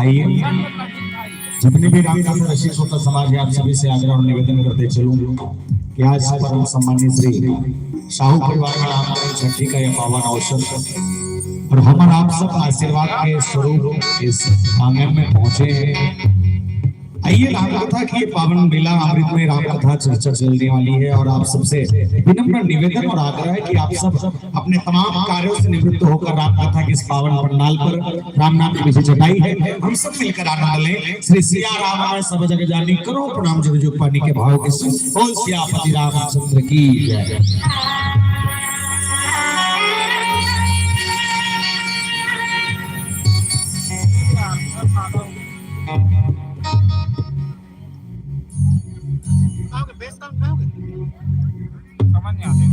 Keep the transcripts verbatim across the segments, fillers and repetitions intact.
आइए, जितने भी रामकथा रसिक श्रोता समाज है, आप सभी से आग्रह और निवेदन करते चलूं कि आज परम सम्मानित श्री साहू परिवार का नामकरण छठी का यह पावन अवसर और हम और आप सब आशीर्वाद के स्वरूप इस आंगन में पहुंचे हैं। आइए, रामकथा की ये पावन बेला, अमृतमय रामकथा चर्चा चलने वाली है और आप सबसे विनम्र निवेदन और आग्रह है कि आप सब अपने तमाम कार्यों से निवृत्त होकर रामकथा के इस पावन पंडाल पर, राम नाम की विशेष चटाई है, हम सब मिलकर आनंद लें। श्री सिया राम मैं सब जग जानी, करो प्रणाम जग जो पानी के भाव के संग। बोल सियापति रामचंद्र की जय। समझ नहीं आते।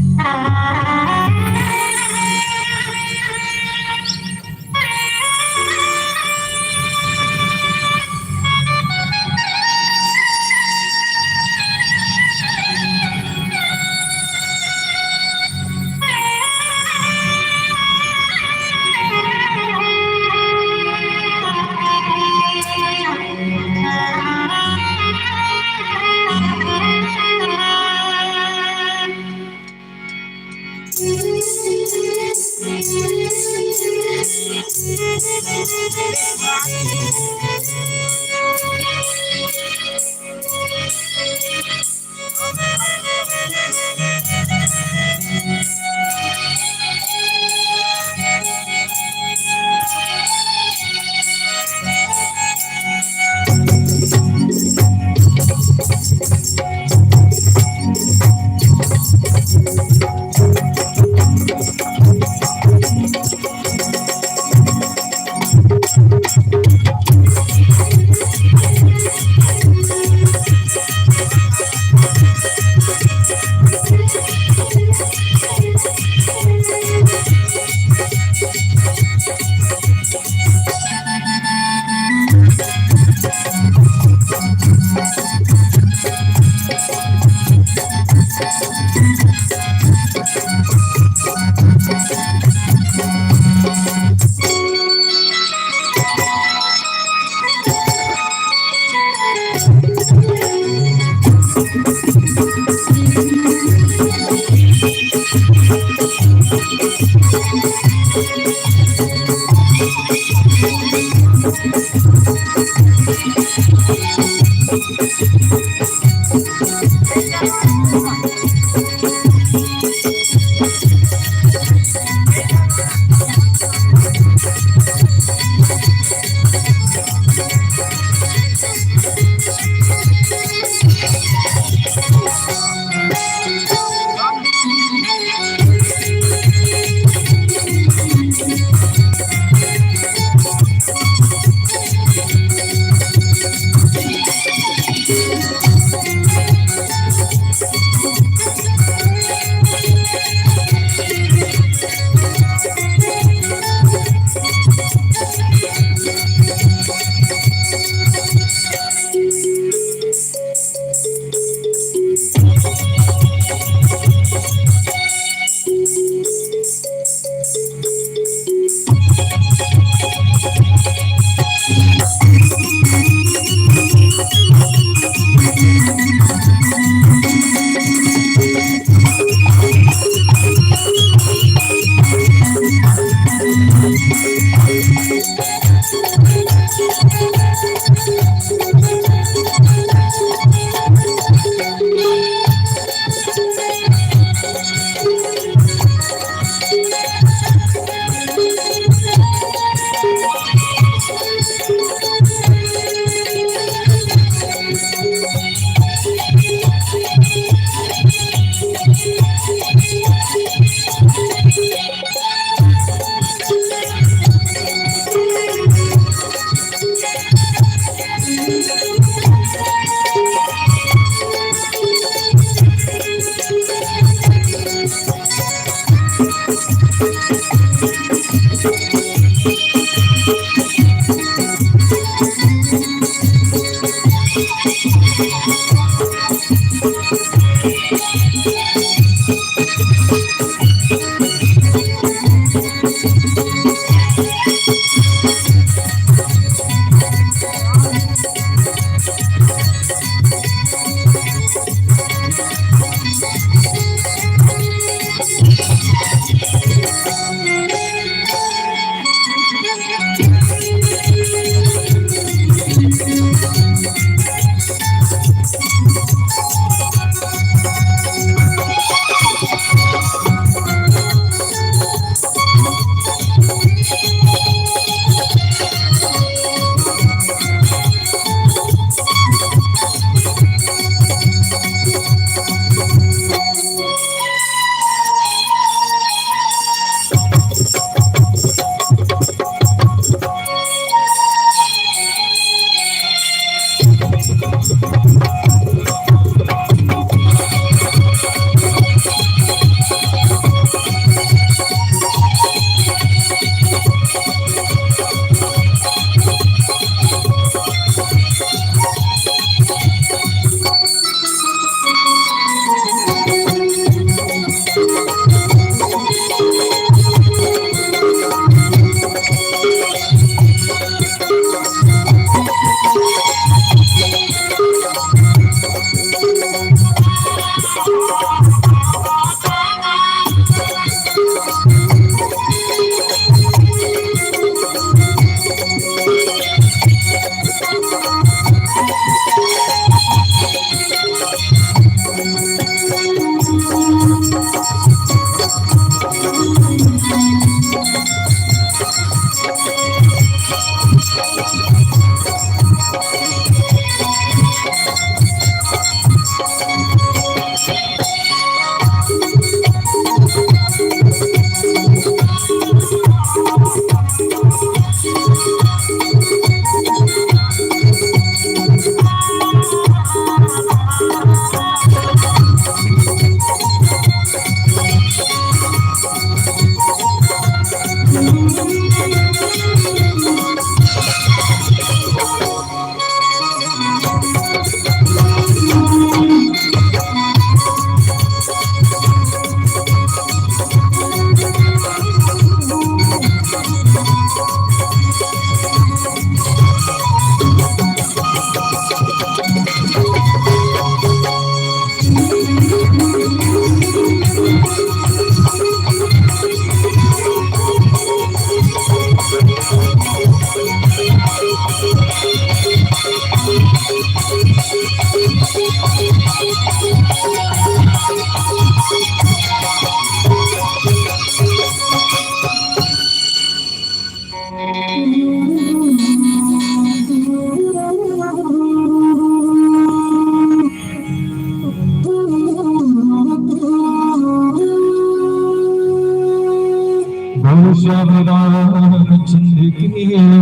बोल श्याम रामचंद्र की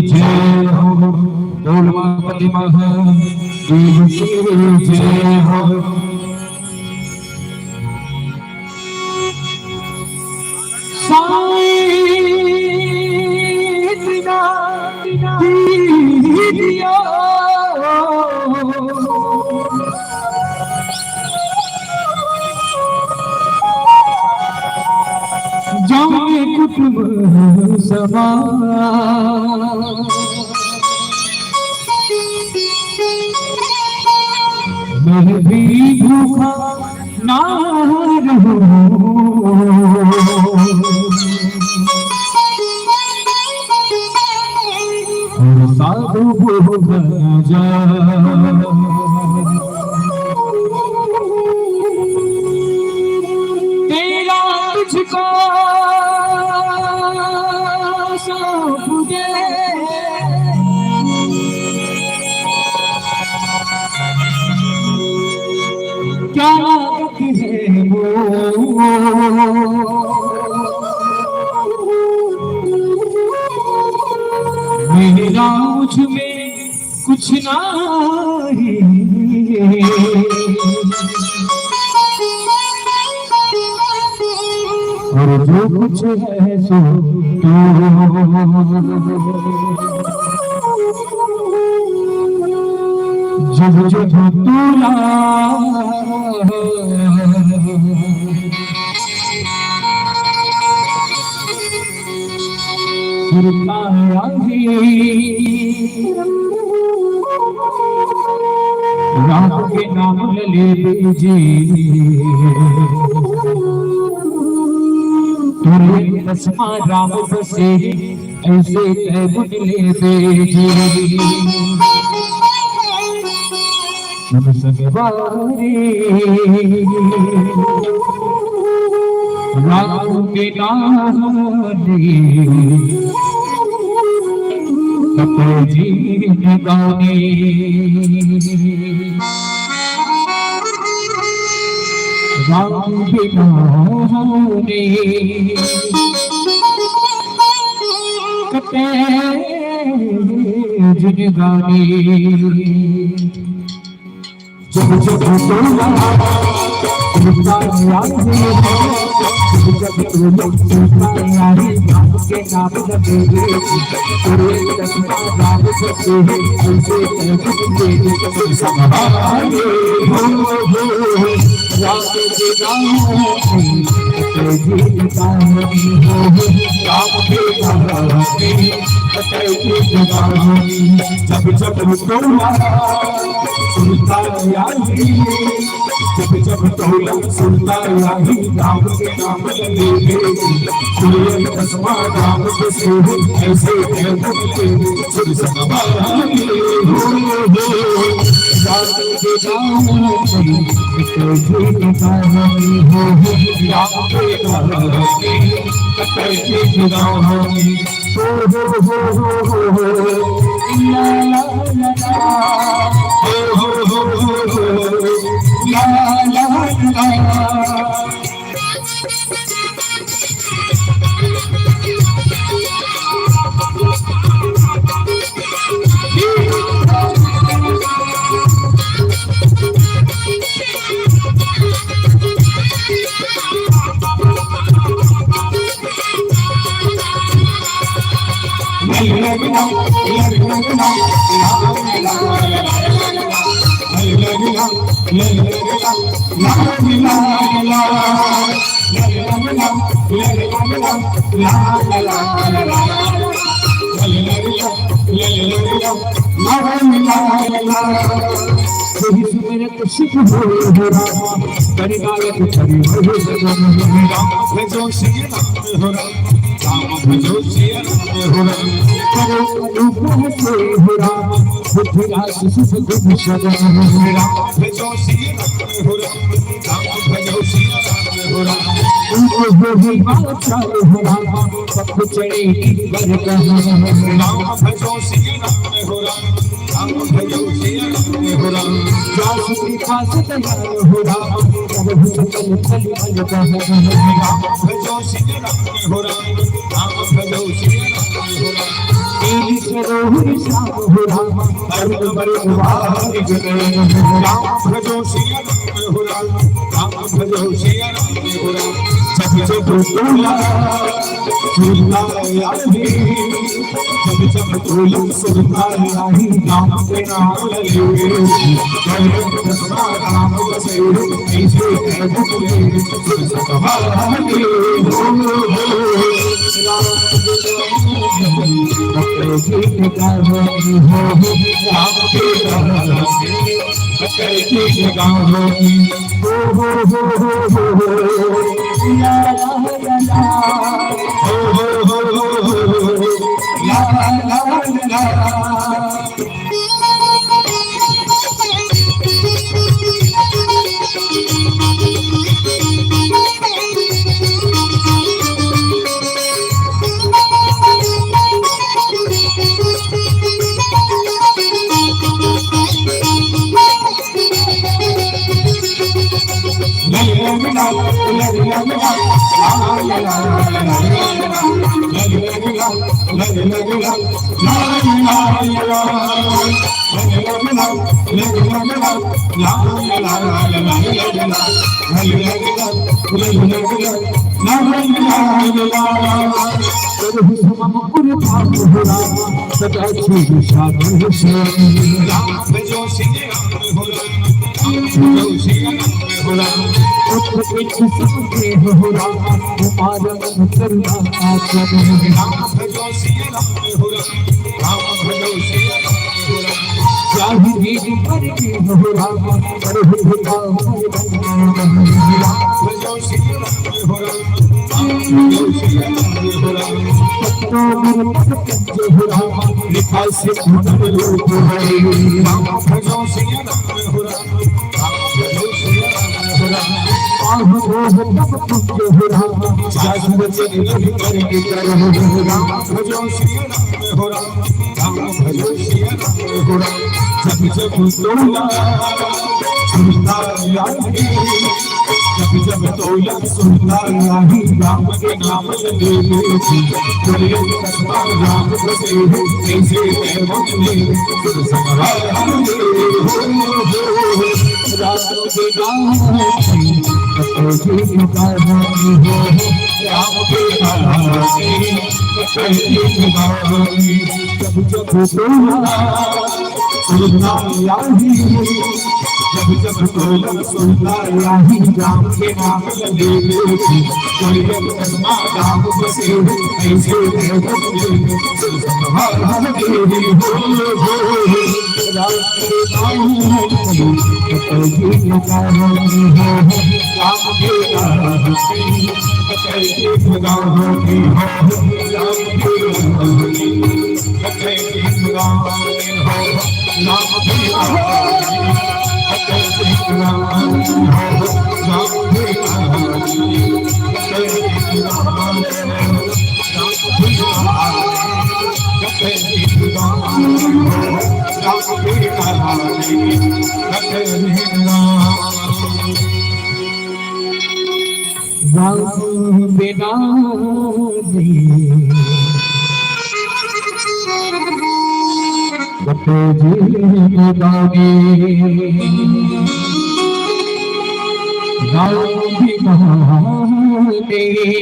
जय हो, बोल उमापति महादेव की जय हो। साईं तेरा दीदिया जाने कुटुंब समा मैं भी भूखा ना रहूं। और साधु भूख न जा। तेरा तुझको सौंप दे। क्या लागत है वो? मेरा मुझ में कुछ नहीं। और जो कुछ है सो तू, जो जो तू ला। सुरताया ही राम के नाम ले जी। तुरंत तस्मा राम बसे, ऐसे तय गुण ले जी। नम संगवारी राम के नाम ने कपे जीवन गाने। राम के नाम ने कपे जिन गाने। जब जब टोला सुनता यार, जब जब टोला सुनता यार, राम के नाम लगे रे, तेरे चश्मा राम जैसे है, ऐसे है तेरे संभाले हो, हो, राम के नाम, तेरी कहानी हो, राम के नाम, तेरी कहानी। जब जब टोला सुनता यारी, जब जब टोला सुनता यारी, राम के नाम ले ले। कोई चश्मा राम के से ऐसे कहते, सुन सनवारी हो, हो, राम के नाम से कोई कहानी हो, राम के नाम से कोई कहानी। यही सुमिरत सुख होए हो रामा, करि बालक करि महि सजन। राम भजो सिया राम हो राम, राम भजो सिया राम हो राम। करो अनुग्रह से हो राम, बुद्धि राशि सुख गुण सजन। राम भजो सिया राम हो राम, राम भजो सिया राम हो राम। उनको हो ही बाचाल हो राम, पग चढ़े की बर कहा। राम भजो सिया राम हो राम, राम भजो सिया राम हो राम। जासु कृपा से दयाल हो राम, प्रभु सकल कलि मल कहा। राम भजो सिया राम हो राम, राम भजो सिया राम हो राम। तेरी सरोवर श्याम हो राम, अरुण बरन वारिक नयन। राम भजो सिया राम हो राम, राम भजो सिया राम हो राम। जब जब बोला सुनता आही, जब जब बोला सुनता आही, राम के नाम ले। राम बसे ऐसे है मुझे, सुन सकता है हो। राम के नाम से, राम के नाम से। राम बिना नहीं कटे जिंदगानी। राम बिना नहीं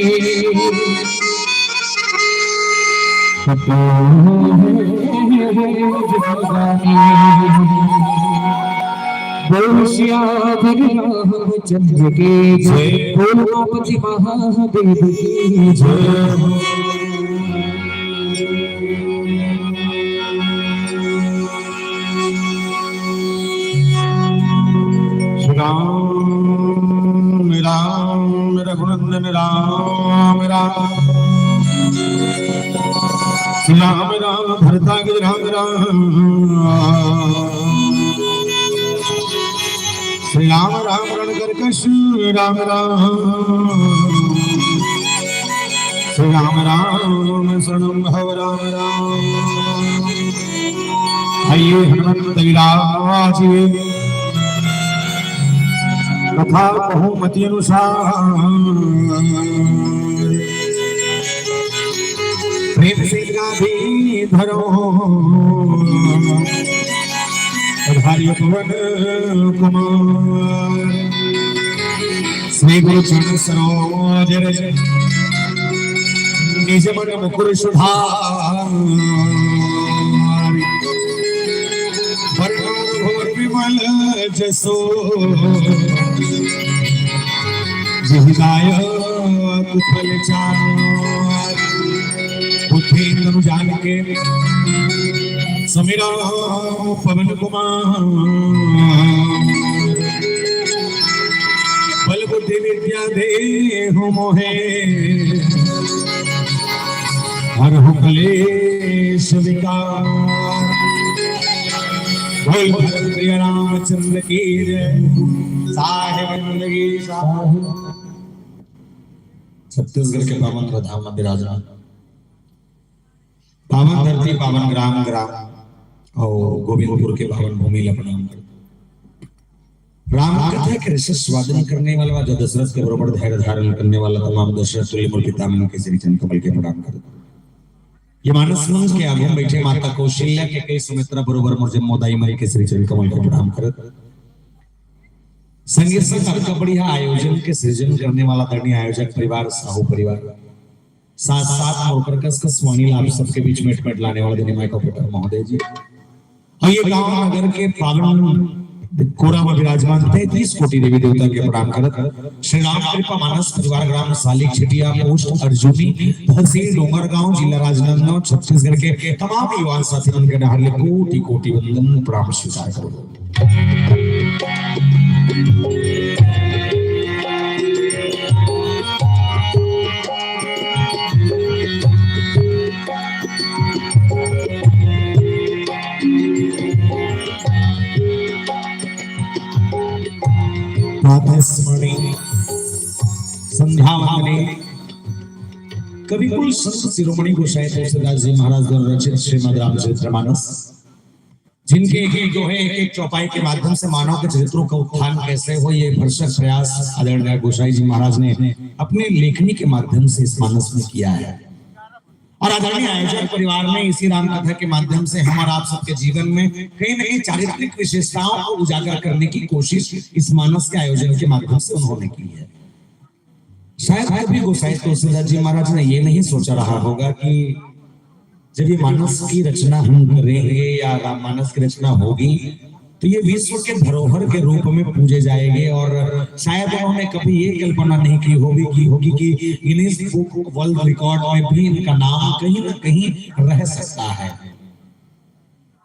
बोल सियावर रामचंद्र की जय, बोल उमापति महादेव की जय। श्री राम राम रघुनंदन राम राम। श्री राम राम भरताग्रज राम राम। श्री राम राम रणकर्कश राम राम। श्री राम राम शरणम भव राम राम। आइए हनुमंत विराज कथा बहुमति अनुसार। प्रेम से गादी धरो पधारियो पवन कुमार। श्री गुरु चरण सरोज रज निज मन मुकुर सुधार। वरनौ रघुवर विमल जसो, जेहि दायक फल चार। बुद्धि तनु जानिके, सुमिरौ पवन कुमार। बल बुद्धि विद्या देहु मोहे, हरहु कलेश विकार। बोल भक्त प्रिय रामचंद्र की जय। साहेब जिंदगी साहेब। छत्तीसगढ़ के पावन धाम में विराजमान पावन धरती, पावन ग्राम, ग्राम और गोविंदपुर के पावन भूमि ला प्रणाम करत हँव। राम कथा के रस स्वादन करने वाला, जो दशरथ के बरोबर धैर्य धारण करने वाला, तमाम दशरथ तुल्य मोर पिता मन के श्री चरण कमल के प्रणाम करत हँव। ये मानस मंच के आगू में बैठे माता कौशल्या के कई सुमित्रा बरोबर मोर जम्मो दाई मन के श्री चरण कमल के प्रणाम करत हँव। संगे संग अतका बढ़िया आयोजन के सृजन करने वाला आदरणीय आयोजक परिवार, साहू परिवार, साथ साथ मोर कस कस वाणी ला आप सबके बीच में एटमेट लाने वाला आदरणीय माई का पुत्र महोदय जी, और ये गांव नगर के पावन कोरा में विराजमान तैंतीस कोटि देवी देवता के प्रणाम करत श्री राम कृपा मानस परिवार, ग्राम सालिक छिटिया, पोस्ट अर्जुनी, तहसील डोंगरगांव, जिला राजनांदगांव, छत्तीसगढ़ के तमाम युवा साथी मन के डहार ले कोटि कोटि वंदन प्रणाम स्वीकार करो। प्रातः स्मरणी, संध्या वंदनी, कविकुल संत शिरोमणि गोसाई तुलसीदास जी महाराज द्वारा रचित श्रीमद् रामचरितमानस, जिनके एक एक दोहे, एक एक चौपाई के माध्यम से मानव के चरित्रों का उत्थान कैसे हो, ये भरसक प्रयास आदरणीय गोसाई जी महाराज ने अपने लेखनी के माध्यम से इस मानस में किया है। और आदरणीय आयोजक परिवार ने इसी राम कथा के माध्यम से हम और आप सबके जीवन में कहीं ना कहीं चारित्रिक विशेषताओं को उजागर करने की कोशिश इस मानस के आयोजन के माध्यम से उन्होंने की है। शायद कभी गोसाई तुलसीदास जी महाराज ने ये नहीं सोचा रहा होगा कि जब ये मानस की रचना हम करेंगे या राममानस की रचना होगी, तो ये विश्व के धरोहर के रूप में पूजे जाएंगे। और शायद उन्होंने कभी ये कल्पना नहीं की होगी, की होगी कि गिनीज बुक वर्ल्ड रिकॉर्ड में भी इनका नाम कहीं ना कहीं रह सकता है।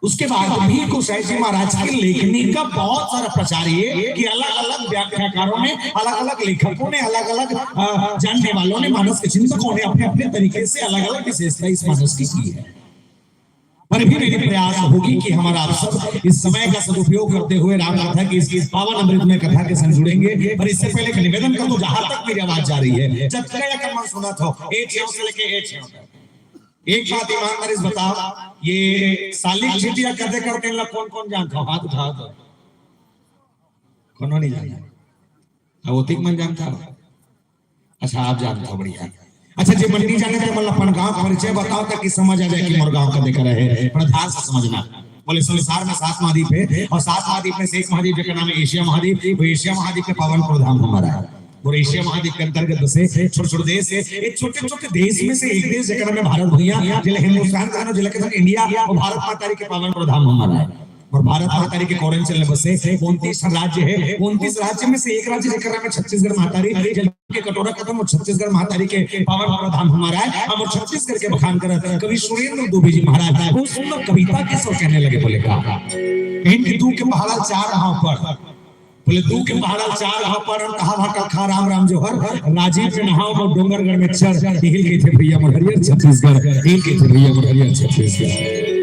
उसके बाद भी गोसाई जी महाराज की लेखनी का बहुत सारा प्रचार ये कि अलग-अलग व्याख्याकारों ने, अलग-अलग लेखकों ने, अलग-अलग, अ, जानने वालों ने, मानस के चिंतकों ने अपने-अपने तरीके से अलग-अलग विशेषता इस मानस की की है। पर भी मेरी प्रयास होगी कि हमारा आप सब इस समय का सदुपयोग करते हुए राम कथा की इस पावन अमृतमय कथा के संग जुड़ेंगे। पर इससे पहले एक निवेदन कर दूं, जहां तक मेरी आवाज जा रही है, जब तक या कम सुना था, ए छेव से लेके ए छेव तक। एक बात ईमानदारी से बताओ, ये सालिक झिटिया कदे करथे, ला कौन कौन जानत हो? हाथ उठाओ तो। कोनो नहीं जानत। अब ओतिक मन जानत हो? अच्छा, आप जानत हो, बढ़िया। अच्छा, जे मन नहीं जानत हे, मतलब अपन गांव के परिचय बताओ, ताकि समझ आ जाए कि मोर गांव कदे कर हे। बड़ा ध्यान से समझना। बोले, संसार में सात महाद्वीप हे और सात महाद्वीप में से एक महाद्वीप जेकर नाम हे एशिया महाद्वीप। वो एशिया महाद्वीप के पावन प्रभु धाम हमारा हे। और एशिया महाद्वीप के अंतर्गत बसे छोटे छोटे देश हे। एक छोटे छोटे देश में से एक देश जेकर नाम हे भारत भुइयां, जेला हिंदुस्तान कथन, जेला कथन इंडिया, और भारत महतारी के पावन प्रभु धाम हमारा हे। और भारत महतारी के कोरेंचल में बसे उनतीस राज्य हे। उनतीस राज्य में से एक राज्य जेकर नाम हे छत्तीसगढ़ महतारी, जेला के कटोरा कथन, वो छत्तीसगढ़ महतारी के पावन प्रभु धाम हमारा हे। हम वो छत्तीसगढ़ के बखान करत कवि सुरेंद्र दुबे जी महाराज हे, वो सुंदर कविता के सब कहने लगे, बोले का, इनके दू के पहाड़ा चार घांव पर, बोले, दू के पहाड़ा चार घांव पर, हम कहा भाटा खा राम राम जोहर, राजीव में नहाओ, वो डोंगरगढ़ में चढ़, हिल गए थे भैया मोर हरियर छत्तीसगढ़, हिल गए थे भैया मोर हरियर छत्तीसगढ़।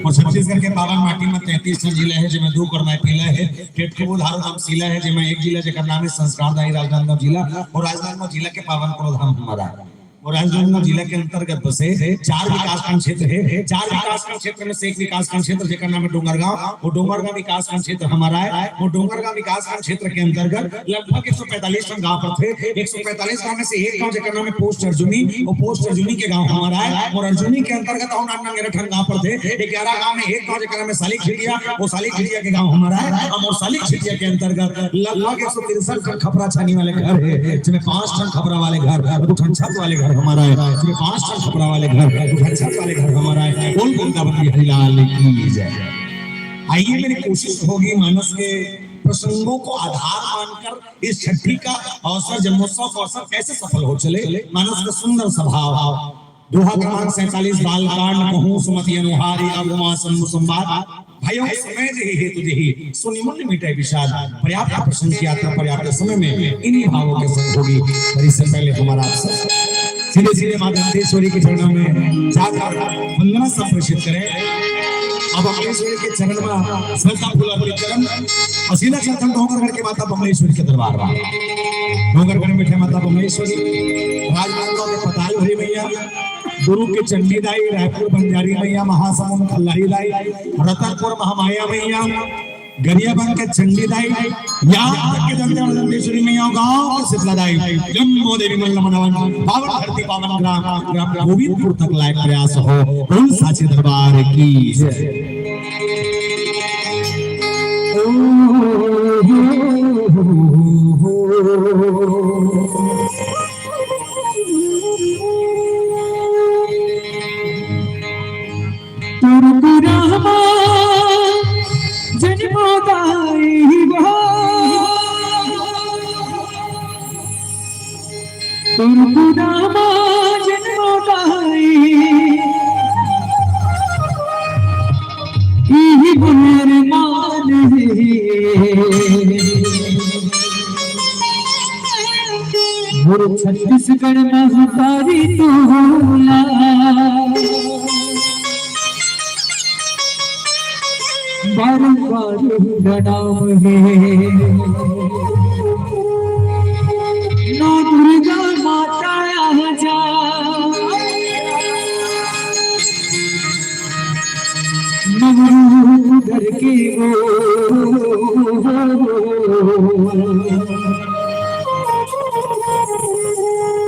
और छत्तीसगढ़ के पावन माटी में तैंतीस ठन जिला हे, जेमे दू कर मैं पीला हे, टेटकबू धारो नाम सीला हे, जेमे एक जिला जेकर नाम हे संस्कारदायी राजनांदगांव जिला, और राजनांदगांव जिला के पावन प्रभु धाम हमारा हे। और राजनांदगांव जिला के अंतर्गत बसे चार विकासखंड क्षेत्र हे। चार विकासखंड क्षेत्र में से एक विकासखंड क्षेत्र जेकर नाम हे डोंगरगांव। वो डोंगरगांव विकासखंड क्षेत्र हमारा हे। वो डोंगरगांव विकासखंड क्षेत्र के अंतर्गत लगभग एक सौ पैंतालीस ठन गांव पड़थे। एक सौ पैंतालीस गांव में से एक गांव जेकर नाम हे पोस्ट अर्जुनी, वो पोस्ट अर्जुनी के गांव हमारा हे। और अर्जुनी के अंतर्गत और नान नान ग्यारह ठन गांव पड़थे। ग्यारह गांव में एक गांव जेकर नाम हे सालिक झिटिया, वो सालिक झिटिया के गांव हमारा हे। हम और सालिक झिटिया के अंतर्गत लगभग एक सौ तिरसठ ठन खपरा छानी वाले घर हे, जेमे पांच ठन खपरा वाले घर, दू ठन छत वाले घर हमारा हे, जेमे पांच ठन खपरा वाले घर, दू ठन छत वाले घर हमारा हे। बोल वृंदावन बिहारी लाल की जय। आइए, मेरी कोशिश होगी मानस के प्रसंगों को आधार मानकर इस छठी का अवसर, जन्मोत्सव का अवसर कैसे सफल हो चले। मानस का सुंदर स्वभाव, दोहा क्रमांक सैंतालीस, बालकांड कहूँ सुमति अनुहारी, अब हुआ सम्मु संवाद। भाइयों, समय जेहि हेतु जेहि, सुनि मुनि मिटै विषाद। पर्याप्त प्रसंग की यात्रा, पर्याप्त समय में इन्हीं भावों के संग होगी। पर इससे पहले हमारा आप सब सीधे सीधे माँ दंतेश्वरी के चरणों में जाकर वंदना संप्रेषित करें। अब अपने के चरण में श्रद्धा फूल अर्पित करन और सीधा चलथन डोंगरगढ़ के माता बमलेश्वरी के दरबार में। डोंगरगढ़ में बैठे माता बमलेश्वरी, राजनांदगांव के पताल भरी मैया, दुर्ग के चंडी दाई, रायपुर बंजारी मैया, महासमुंद खल्लारी दाई, रतनपुर महामाया मैया, गरियाबंद के चंडी दाई, यहाँ तक के दंतेवाड़ा दंतेश्वरी मैया, गांव के शीतला दाई, जम्मो देवी मल्ल मनवन, पावन धरती पावन ग्राम, ग्राम गोविंदपुर तक लायक प्रयास हो। बोल साचे दरबार की जय। तुरकुरामा जन्मोदाई बा। तुरकुरामा जन्मोदाई, इही अरमान हे। मोर छत्तीसगढ़ महतारी तोला बारंबार प्रणाम हे। नौ दुर्गा माता आजा, नवरूप धर के वो।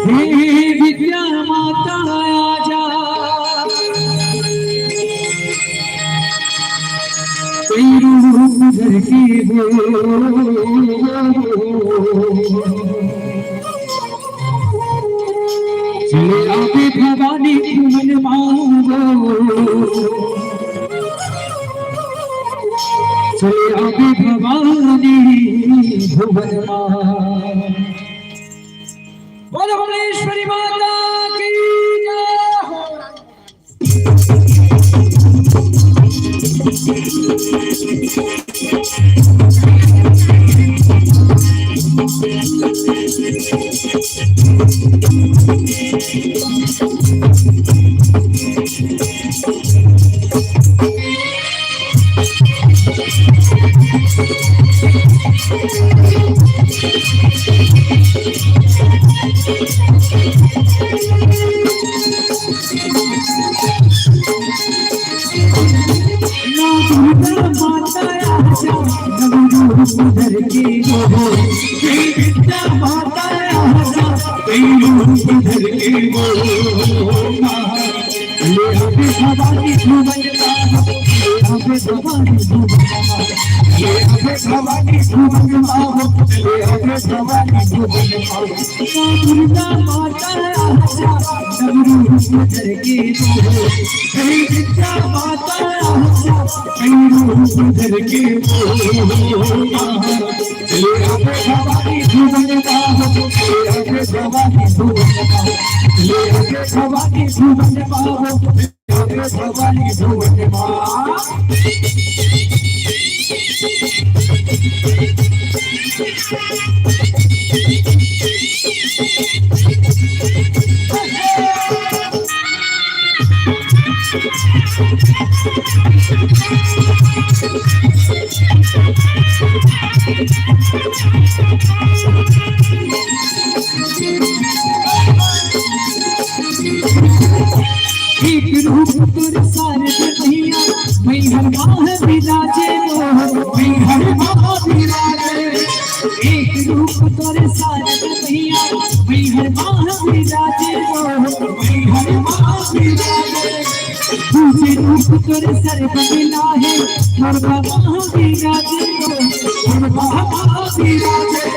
हे विद्या माता आजा, तेरू धर के वो। चले आवे भवानी भुवन मांगो, चले आवे भवानी भुवन मांगो। बोलो भुवनेश्वरी माता की जय हो। माता आजा, नव रूप धर के वो। हे विद्या माता आजा, कई रूप धर के वो। ले आवे भवानी भुवन पावन, ले आवे भवानी भुवन पावन, ले आवे भवानी भुवन पावन, ले आवे भवानी भुवन पावन। दुर्गा माता आजा, नव रूप धर के वो। हे विद्या माता आजा, कई रूप धर के वो। ले आवे भवानी भुवन पावन, ले आवे भवानी भुवन पावन, ले आवे भवानी भुवन पावन, ले आवे भवानी भुवन पावन। एक रूप तोर सारद मैया, मैहर माँ विराजे वो, मैहर माँ विराजे। एक रूप तोर सारद मैया, मैहर माँ विराजे वो, मैहर माँ विराजे। दूजे रूप तोर सर्व मिला है, मोर बाबा विराजे वो, मोर बाबा विराजे।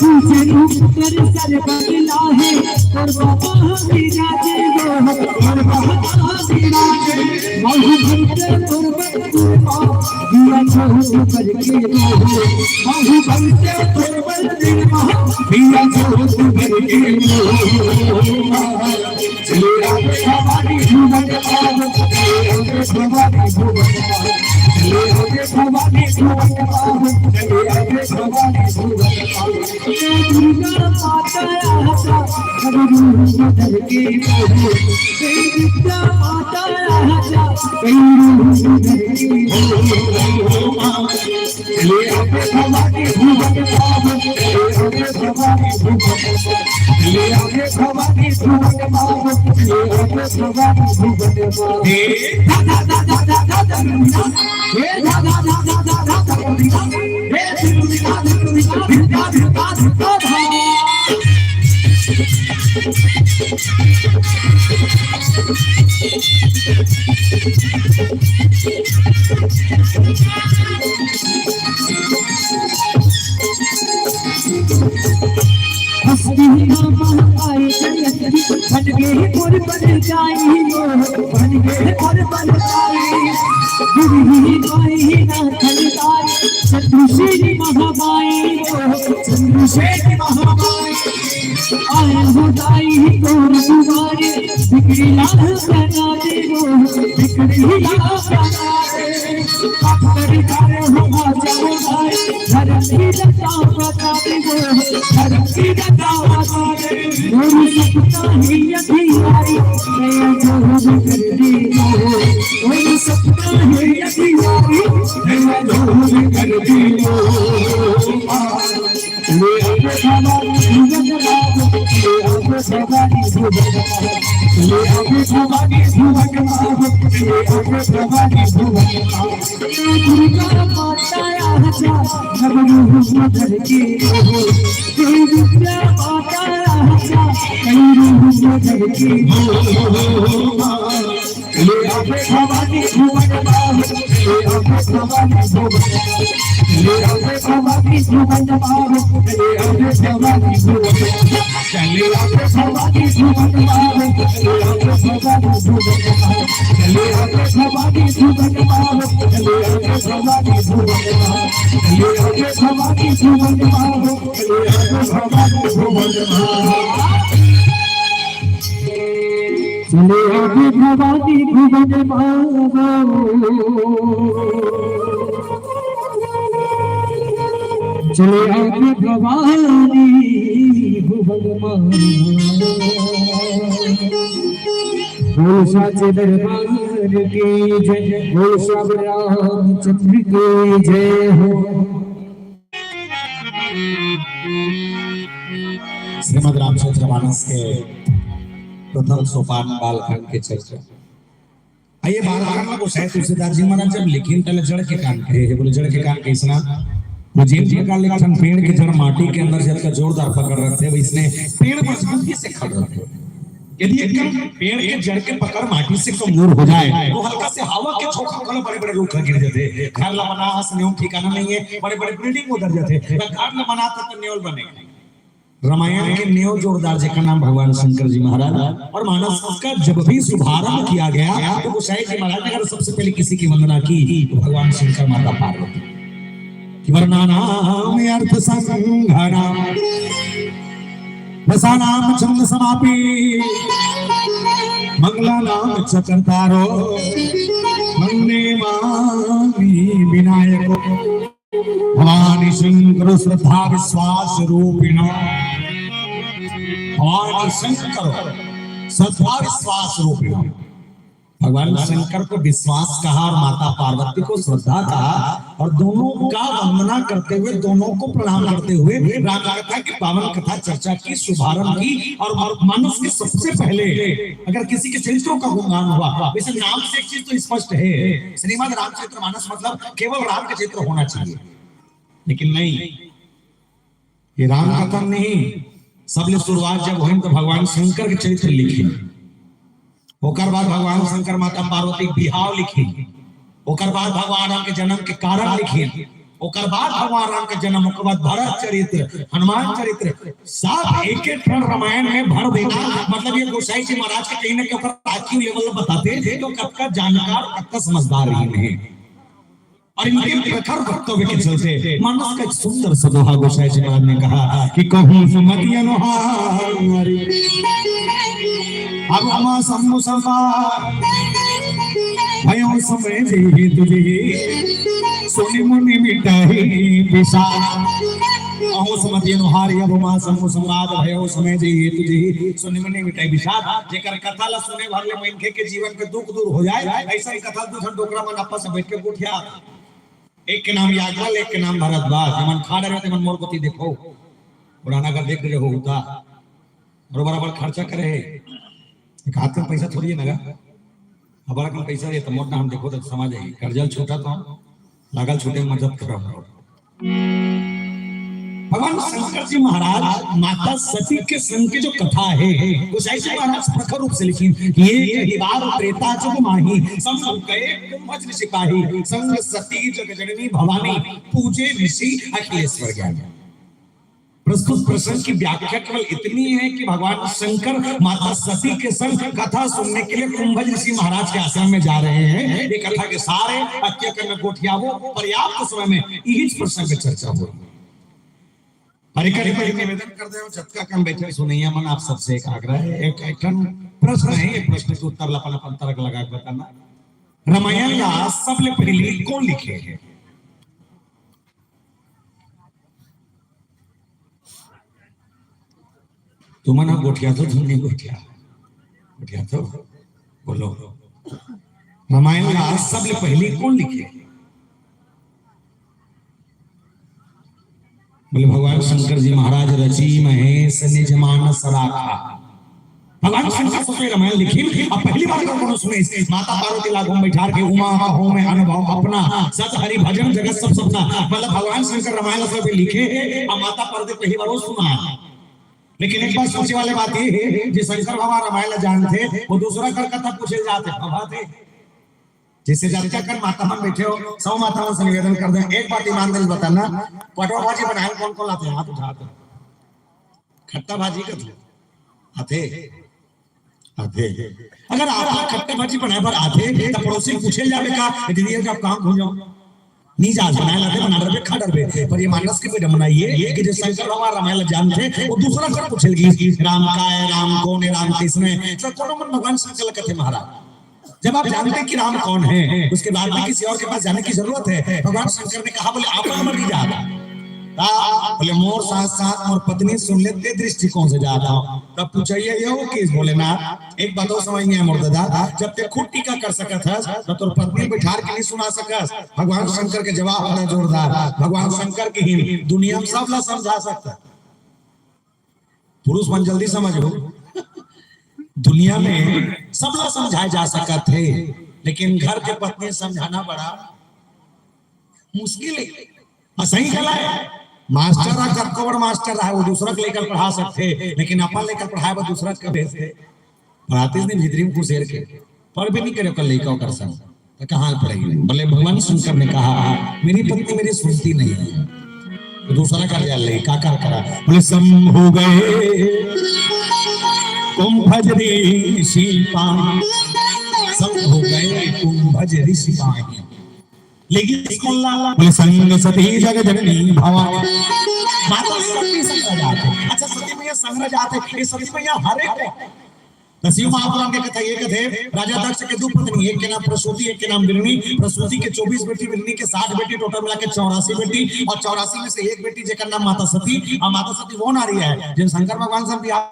दूजे रूप तोर सर्व मिला है, मोर बाबा विराजे वो, मोर बाबा विराजे। बाहु भरते तोर बंदी माँ, दिया जोत भर के वो। बाहु भरते तोर बंदी माँ, दिया जोत भर के वो। ले आवे भवानी भुवन पावन, ले आवे भवानी भुवन पावन, ले आवे भवानी भुवन पावन, ले आवे भवानी भुवन पावन। दुर्गा माता आजा, नव रूप धर के वो। हे विद्या माता आजा, कई रूप धर के वो। ले आवे भवानी भुवन पावन, ले आवे भवानी भुवन पावन, ले आवे भवानी भुवन पावन, ले आवे भवानी भुवन पावन। हे धा धा धा धा धा धा धा धा। हे धा धा धा धा धा धा धा धा। हे धिम धिम धिम धिम धिम धिम धिम धिम धिम धिम। हस्ती नाम आए जयंती, बन गे मोर बलदाई वो, बन गे मोर बलदाई। गुरु माई ना खलदाई, चंद्रसेन महामाई वो, चंद्रसेन महामाई। आए हो दाई तोर दुआरे, बिगड़ी लाल बना दे वो, बिगड़ी लाल बना दे। भक्तरी करे हो आ जाओ भाई, धरती लता बता दे वो, धरती लता बता दे। मोर सपना है यदि आई, मैं जोर कर दे वो। मोर सपना है यदि आई, मैं जोर कर दे वो। ले आवे भवानी भुवन पावन, ले आवे भवानी भुवन पावन, ले आवे भवानी भुवन पावन, ले आवे भवानी भुवन पावन। दुर्गा माता आजा, नव रूप धर के वो। हे विद्या माता आजा, कई रूप धर के वो। ले आवे भवानी भुवन पावन, ले आवे भवानी भुवन पावन, ले आवे भवानी भुवन पावन, ले आवे भवानी भुवन पावन, ले आवे भवानी भुवन पावन, ले आवे भवानी भुवन पावन, ले आवे भवानी भुवन पावन, ले आवे भवानी भुवन पावन, ले आवे भवानी भुवन पावन, ले आवे भवानी भुवन पावन। चले आवे भवानी भुवन मावो, चले आवे भवानी भुवन मावो। बोल साचे दरबार की जय, बोल सब रामचंद्र की जय हो। श्रीमद् रामचरितमानस के प्रथम सोपान बालकांड के चर्चा। ये बात करना को शायद तुलसीदास जी महाराज जब लिखिन तले जड़ के कान कहे हे, बोले जड़ के कान कैसना? वो जेन प्रकार ले एक ठन पेड़ के जड़ माटी के अंदर जतका जोरदार पकड़ रखथे, वैसने पेड़ मजबूती से खड़ रखथे। यदि एकदम पेड़ के जड़ के पकड़ माटी से कमजोर हो जाए, तो हल्का से हवा के झोंका घलो बड़े-बड़े रूख ह गिर जाथे। घर ला बना हस, नेव ठिकाना नहीं है, बड़े-बड़े building उधर जाथे। त घर ला बनात त नेव बने। रामायण के नेव जोरदार, जेकर नाम भगवान शंकर जी महाराज। और मानस का जब भी शुभारंभ किया गया, तो गोसाई जी महाराज ने अगर सबसे पहले किसी की वंदना की, तो भगवान शंकर माता पार्वती। कि वर्णानाम अर्थ संघानाम रसानाम छंद समापी मंगलानाम च कर्तारो वंदे मामि विनायको। भवानी शंकर श्रद्धा विश्वास रूपिण। भवानी शंकर श्रद्धा विश्वास रूपिण। भगवान शंकर को विश्वास कहा और माता पार्वती को श्रद्धा कहा, और दोनों का वंदना करते हुए, दोनों को प्रणाम करते हुए राम कथा की पावन कथा चर्चा की, शुभारंभ की। और मानस के सबसे पहले अगर किसी के चरित्रों का गुणगान हुआ, वैसे नाम से एक चीज तो स्पष्ट है, श्रीमद् रामचरित्र मानस मतलब केवल राम का चरित्र होना चाहिए, लेकिन नहीं, ये राम कथा नहीं। सबले शुरुआत जब होइम तो भगवान शंकर के चरित्र लिखिन, ओकर बाद भगवान शंकर माता पार्वती के बिहाव लिखिन, ओकर बाद भगवान राम के जन्म के कारण लिखिन, ओकर बाद भगवान राम के जन्म, ओकर बाद भरत चरित्र, हनुमान चरित्र, सब एक एक ठन रामायण में भर देना। मतलब ये गोसाई जी महाराज के कहीं ना कहीं ओकर IQ level बताथे, तो कतका जानकार, कतका समझदार रहिन हे। और इनके प्रखर वक्तव्य के चलते मानस का एक सुंदर सा दोहा गोसाई जी महाराज ने कहा कि कहूँ सुमति अनुहारी, अब हमा शंभु संवाद, भयो समय जे हेतु जे, सुनि मुनि मिटहि विषाद। कहूँ सुमति अनुहारी, अब हमा शंभु संवाद, भयो समय जे हेतु जे, सुनि मुनि मिटहि विषाद। जेकर कथा ला सुने भर ले मनखे के जीवन के दुख दूर हो जाए, ऐसा कथा दू झन डोकरा मन आपस में बैठ के गोठिया। एक के नाम याज्ञवल्क्य, एक के नाम भारद्वाज। जेमन खा डरे, तेमन मोर कोती देखो। पुराना अगर देख रहे हो होता, और बराबर खर्चा करे हे। एक हाथ में पैसा थोड़ी है ना गा। अब बड़ा कम पैसा रहे तो मोर ना हम देखो तो समझ आई। कर्जा छूटा तो लागल छूटे में मदद करो हम लोग। भगवान शंकर जी महाराज माता सती के संग के जो कथा है, गोसाई जी महाराज प्रखर रूप से लिखिन कि एक ही बार त्रेता जुग माही, शंभु कहे कुंभज ऋषि पाही, संग सती जग जननी भवानी, पूजे ऋषि अखिलेश्वर ज्ञानी। प्रस्तुत प्रसंग की व्याख्या केवल इतनी है कि भगवान शंकर माता सती के संग कथा सुनने के लिए कुंभज ऋषि महाराज के आश्रम में जा रहे हैं। ये कथा के सारे अत्यकन में गोठियावो, पर्याप्त समय में इहिच प्रसंग पे चर्चा हो। पर एक, एक, एक निवेदन कर दे, जतका कम बैठे सुनैया मन, आप सबसे एक आग्रह है, एक, एक ठन प्रश्न है, ये प्रश्न के उत्तर ला अपन, अपन तर्क लगा के बताना। रामायण ला सबले पहली कौन लिखे है? तुमन ह गोठियाथो, तुम नहीं गोठिया, गोठियाथो, बोलो। रामायण ला सबले पहली कौन लिखे? बोले भगवान शंकर जी महाराज, रचि महेश निज मानस राखा। भगवान शंकर सबले रामायण लिखिन। अब पहली बार अगर कोनो सुने, माता पार्वती ला घूम बैठार के उमा कहो मैं अनुभव अपना, सत हरि भजन जगत सब सपना। मतलब भगवान शंकर रामायण ला सबले लिखे हे, अब माता पार्वती पहली बार वो सुना। लेकिन एक बार सोचे वाले बात ये है, जे शंकर भगवान रामायण ला जानथे, वो दूसरा कर कथा पूछे जाथे, भवा थे। जैसे जतका कन माता मन बैठे हो, सब माता मन से निवेदन कर दे, एक बात ईमानदारी से बताना, पटवा भाजी बनाए कौन कौन लाथे, हाथ उठा दो। खट्टा भाजी का आथे, आथे। अगर आप खट्टा भाजी बनाए बर आथे, तो पड़ोसी पूछे जावे का, "ए दीदी, ये आप कहाँ घूम जाओ?" नहीं जा, बनाए लाथे, बना डरबे, खा डरबे। पर ये मानस के विडम्बना ये कि जो शंकर भगवान रामायण ला जानथे, वो दूसरा कर पूछे लगी, "राम का है, राम कौन है, राम किसने?" तो कोनो मन भगवान शंकर ला कथे महाराज। जब आप जानते हैं कि राम कौन है, उसके बाद भी किसी और के पास जाने की जरूरत है? भगवान शंकर ने कहा, बोले, "आप हमारे नहीं जाता।" हाँ, बोले, "मोर साथ साथ मोर पत्नी सुन ले, ते दृष्टिकोण से जाता हूँ।" तब पूछा, "ये, ये हो किस?" बोले, "ना, एक बात और समझ नहीं आया मोर दादा, जब ते खुद टीका कर सकत हस, तो तोर पत्नी बैठार के नहीं सुना सकस।" भगवान शंकर के जवाब बड़ा जोरदार, भगवान शंकर के ही दुनिया में सब ला समझा सकता है। पुरुष मन जल्दी समझ लो, दुनिया में सबला समझाए जा सकत हे, लेकिन घर के पत्नी समझाना बड़ा मुश्किल है। अउ सही घला हे, मास्टर ह कतको बड़ मास्टर रहा, वो दूसरा के लइका ल पढ़ा सकथे, लेकिन अपन लइका ल पढ़ाए बर दूसरा के भेजथे। पढ़ातिस नहीं, भीतरी में खुसेर के, पढ़बे नहीं करे ओकर लइका ओकर संग, त कहाँ पढ़ेगी? बोले, भगवान शंकर ने कहा, मेरी पत्नी मेरी सुनती नहीं है, तो दूसरा कर जा ले, का कर करा? बोले, सम हो गए कुंभज ऋषि पाही, सम हो गए कुंभज ऋषि पाही। लेकिन इसको ला-, बोले, संग सती जग जननी भवानी। माता सती संग रह जाथे। अच्छा, सती मैया संग रह जाथे, ये सती मैया हरे को। त शिव महापुराण के कथा ये कथे, राजा दक्ष के दू पत्नी, एक के नाम प्रसूति, एक के नाम बिरनी। प्रसूति के चौबीस बेटी, बिरनी के साठ बेटी, टोटल मिला के चौरासी बेटी, अउ चौरासी में से एक बेटी जेकर नाम माता सती। अउ माता सती वो नारी हे, जिन शंकर भगवान से बिहाव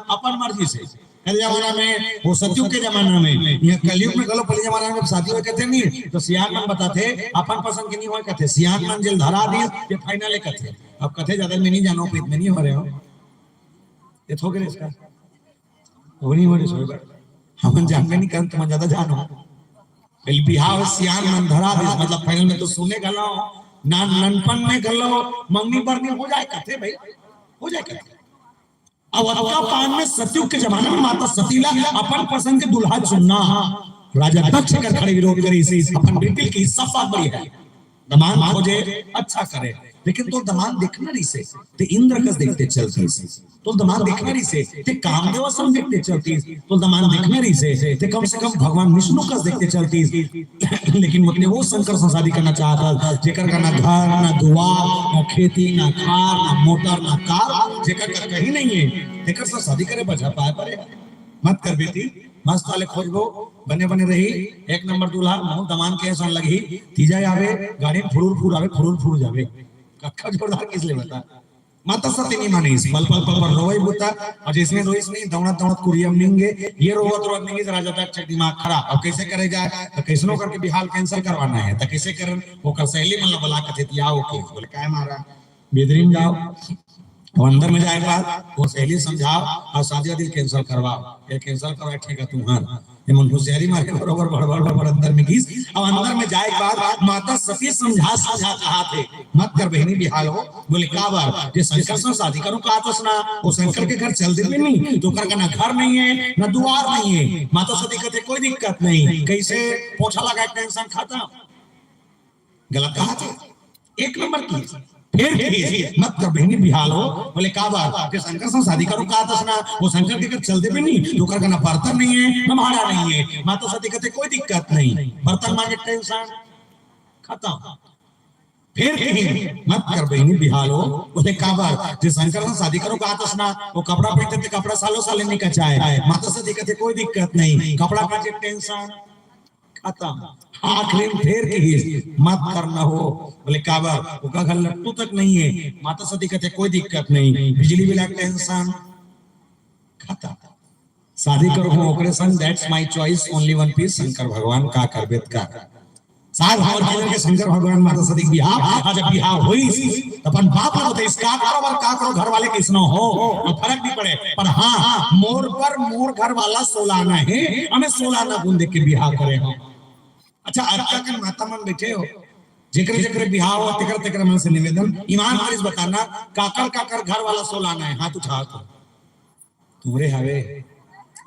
अपन मर्जी से। पहले जमाना में, वो सतयुग के जमाना में, यहाँ कलयुग में घलो पहले जमाना में शादी होय कथे नहीं, तो सियान मन बताथे, अपन पसंद के नहीं होय कथे, सियान मन जेला धरा दिस, ये final हे कथे। अब कथे ज्यादा मैं नहीं जानों, प्रीत में नहीं हो रहे हो, ये थोक रहे इसका, वो नहीं हो रहे सोए बर। हमन जानबे नहीं करन, तुमन ज्यादा जानो। पहले बिहाव सियान मन धरा दिस, मतलब final में तो सुने घलो, नान-, ननपन में घलो, मंगनी बरनी हो जाय कथे भाई, हो जाय कथे। अब अतका पान में सतयुग के जमाना में माता सती ला अपन पसंद के दूल्हा चुनना, राजा दक्ष कर खड़े विरोध करिस, अपन बिल्कुल की सब बात बड़ी हे। दमांद खोजे, अच्छा करे, लेकिन तोर दमांद देखना रहिसे, ते इंद्र कस देखते चलतिस। तोर दमांद देखना रहिसे, ते कामदेव असन देखते चलतिस। तोर दमांद देखना रहिसे, ते कम से कम भगवान विष्णु कस देखते चलतिस। लेकिन वो, वो शंकर से शादी करना चाहत हस, जेकर का ना घर, ना दुआर, ना खेती, ना खार, ना मोटर, ना कार, जेकर का कहीं नहीं हे, तेकर से शादी करे बजा पाए परे। मत कर बेटी, मस्त वाले खोजबो, बने बने रही, एक नंबर दूल्हा, मुंह दमांद के असन लगही, तीजा आवे, गाड़ी में फुरूर फुर आवे, फुरूर फुर जावे। कतका जोरदार किस ले बता। माता सती नहीं मानिस, पल पल पल पल रोवई बुता, अउ जइसने रोइस नहीं, दौड़त दौड़त कुरिया म निंगे, ये रोवत रोवत निंगे, राजा दक्ष के दिमाग खराब। अब कइसे करे जाय? त कइसनो करके बिहाव cancel करवाना हे। त कइसे करन? ओकर सहेली मन ला बला कथे, तिया ओके। बोले, "काय महाराज?" भीतरी में जाव, अउ अंदर में जाय के बाद वो सहेली समझाव अउ शादी वादी cancel करवाव। ये cancel करवाय, ठीक हे, तुंहर ये मन होशियारी मारे बरोबर बड़ बड़ बड़ बड़ अंदर में गिस। अउ अंदर में जाय के बाद माता सती समझा समझा कहाथे, "मत कर बहिनी बिहाव हो।" बोले, "काबर?" "जे शंकर से शादी करहूं कहत हस ना, वो शंकर के घर चल देबे नहीं, त ओकर का ना घर नहीं हे, ना दुआर नहीं हे।" माता सती कथे, "कोई दिक्कत नहीं।" कइसे? पोछा लगा के tension खतम। गलत कहाथे, एक नंबर की। फेर कहिस, "मत कर बहिनी बिहाव हो।" बोले, "काबर?" "जे शंकर से शादी करहूं कहत हस ना, वो शंकर के घर चल देबे नहीं, त ओकर का ना बर्तन नहीं हे, ना भांड़ा नहीं हे।" माता सती कथे, "कोई दिक्कत नहीं।" बर्तन मांजे के tension खतम। फेर कहिस, "मत कर बहिनी बिहाव हो।" बोले, "काबर?" "जे शंकर से शादी करहूं कहत हस ना, वो कपड़ा पहिनथे, त कपड़ा सालों साल नइ कचाय।" माता सती कथे, "कोई दिक्कत नहीं।" कपड़ा मांजे के tension खतम। आखिरी में फेर कहिस, "मत कर ना हो।" बोले, "काबर?" "ओकर घर लट्टू तक नहीं हे।" माता सती कथे, "कोई दिक्कत नहीं।" बिजली बिल के tension खतम। शादी करहूं ओकरे संग, that's my choice, only one piece, Shankar भगवान, का करबे त कर। साल भर के शंकर भगवान माता सती के बिहाव, अउ जब बिहाव होइस, त अपन बाप ला बताइस, "का करो बर, का करो, घर वाले कइसनो हो, कोई फरक नहीं पड़े, पर हाँ, मोर बर मोर घर वाला सोला आना हे, अउ मैं सोला आना गुंदे के बिहाव करे हंव।" अच्छा, अतका कन माता मन बइठे हो, जेकरे जेकरे बिहाव हो, तेकरे तेकरे मन से निवेदन, ईमानदारी से बताना, काकर काकर घर वाला सोला आना हे, हाथ उठा तो। तुंहरे हवे,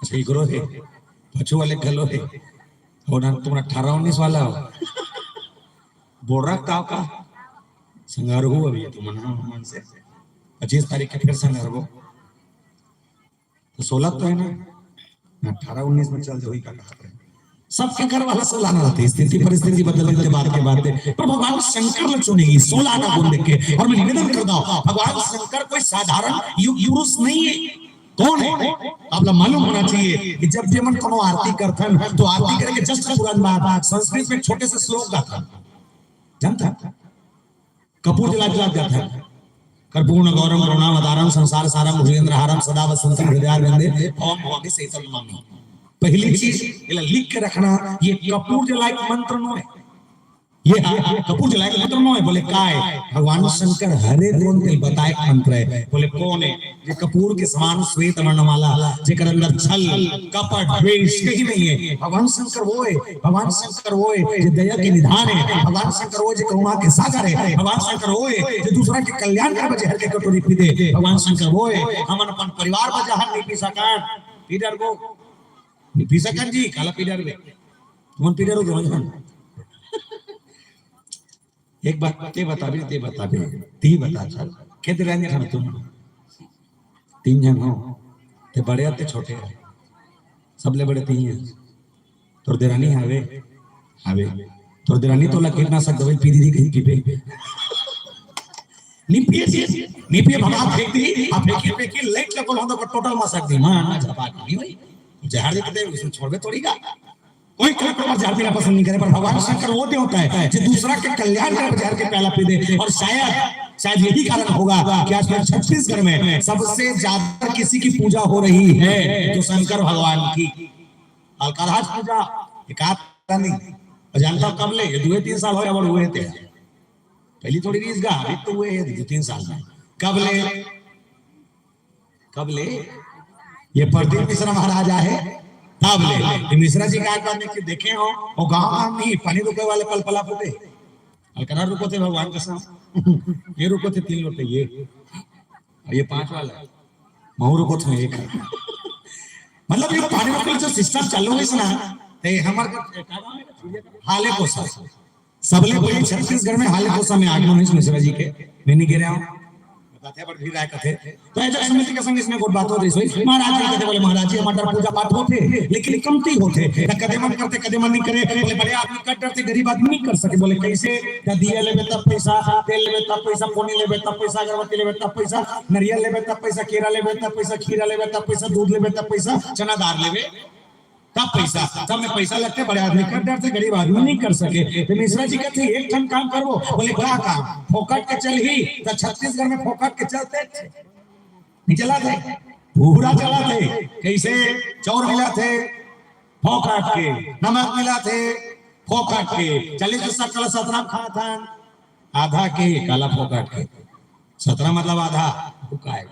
अच्छा, एकरो हे, पाछू वाले घलो हे, अउ ना तुमन अठारह उन्नीस वाला हो, बोरा का का संघरहू अभी तुमन, हाँ, मन से पच्चीस तारीख के फेर संघरबो। त सोला तो हे ना, अठारह उन्नीस में चल जाही का कहत हे। सबके घर वाला सोला आना रहिथे, स्थिति परिस्थिति बदलत के बाद के बात हे। पर भगवान शंकर ला चुने गिस, सोला आना गुंदे के। अउ मैं निवेदन करत हंव, भगवान शंकर कोई साधारण युग पुरुष नहीं हे। कोन हे? आप ला मालूम होना चाहिए कि जब भी हमन कोनो आरती करथन, त आरती करे के just तुरंत बाद संस्कृत में एक छोटे से श्लोक गाथन, जानथन? कपूर जला जला जात हे। "कर्पूर गौरम करुणावतारम संसार सारम भुजगेंद्र हारम सदा वसंतम हृदयारविंदे भवम भवानी सहितम नमामि।" पहली चीज, एला लिख के रखना, ये कपूर जलाय के मंत्र नोहे। ये हा कपूर जलाए के मंत्र नोहे। बोले, "काय?" "भगवान शंकर हरे कोन तेला बताए के मंत्र हे।" बोले, "कोन हे?" "जे कपूर के समान श्वेत वर्ण वाला, जेकर अंदर छल, कपट, द्वेष कहीं नहीं हे। भगवान शंकर वो हे, भगवान शंकर वो हे, जे दया के निधान हे। भगवान शंकर वो हे, जे करुणा के सागर हे। भगवान शंकर वो हे, जे दूसरा के कल्याण करे बर जहर के कटोरी पी दे। भगवान शंकर वो हे, हमन अपन परिवार बर जहर नहीं पी सकन।" पी डरबो, नहीं पी सकन जी, काला पी डरबे? तुमन पी डरो, दोनों झन। एक बात ते बताबे, ते बताबे, ती बता चल। के देरानी हव तुम? तीन झन हो। ते बड़े हे, ते छोटे हे? सबले बड़े तीन हे। तोर देरानी हावे? हावे। तोर देरानी तोला कीटनाशक दवाई पी दीदी कहीं पीबे? नहीं पिए जी, नहीं पिए, भगा फेंक दी। अब फेंकी फेंकी लाइट लगल हो तो टोटल मसक दी। माँ ना झपा के, नहीं भाई, जहर देते उसमें छोड़बे थोड़ी का। कोई कोई प्रकार जहर पीना पसंद नहीं करे, पर भगवान शंकर वो देवता हे जो दूसरा के कल्याण के जहर के प्याला पी दे। और शायद, शायद यही कारण होगा कि आजकल छत्तीसगढ़ में सबसे ज्यादा किसी की पूजा हो रही है तो शंकर भगवान की। अलकरहा पूजा, एक आध नहीं। और जानता हूँ कब ले, ये दुए तीन साल होय हे, अबड़ हुए थे। पहली थोड़ी रीस गा, अभी तो हुए हे दू तीन साल में। कब ले, कब ले? ये प्रदीप मिश्रा महाराज आए हे, तब ले। ये मिश्रा जी का एक बार देखे, देखे हो, वो गाँव में नहीं, पानी रुके वाले पल पला फूटे। अलकरहा रुकोथे भगवान कसम। ये रुकोथे तीन लोटे, ये। और ये पांच वाला हे। महू रुकोथे एक। मतलब ये पानी रुके जो सिस्टम चालू हे ना, ते हमर हाले कोसा। सबले पहले छत्तीसगढ़ में हाले कोसा में आगमन हे मिश्रा जी के। मैं नहीं गिरा हूँ। बताथे, बड़ भीड़ आए कथे। तो ऐसा समिति के संग इसमें गोठ बात होत रहिस। महाराज जी कथे, बोले, "महाराज जी, हमर पूजा पाठ होथे, लेकिन कमती होथे। त कदे मन करथे, कदे मन नहीं करे।" बोले, "बड़े आदमी कर डरथे, गरीब आदमी नहीं कर सके।" बोले, "कैसे?" "त दिया लेबे तब पैसा, तेल लेबे तब पैसा, पोनी लेबे तब पैसा, अगरबत्ती लेबे तब पैसा, नरियल लेबे तब पैसा, केरा लेबे तब पैसा, खीरा लेबे तब पैसा, दूध लेबे तब पैसा, चना दार लेबे तब पैसा, सब में पैसा लगथे, बड़े आदमी कर डरथे, गरीब आदमी नहीं कर सके।" तो मिश्रा जी कथे, "एक ठन काम करबो।" बोले, "का काम?" "फोकट के चलही, त छत्तीसगढ़ में फोकट के चलथे, नहीं चलाथे, पूरा चलाथे।" कैसे? चाउर मिलाथे, फोकट के, नमक मिलाथे, फोकट के, चालीस पैसा काला सतरा खाथन, आधा के काला फोकट के। सतरा मतलब आधा, वो काय?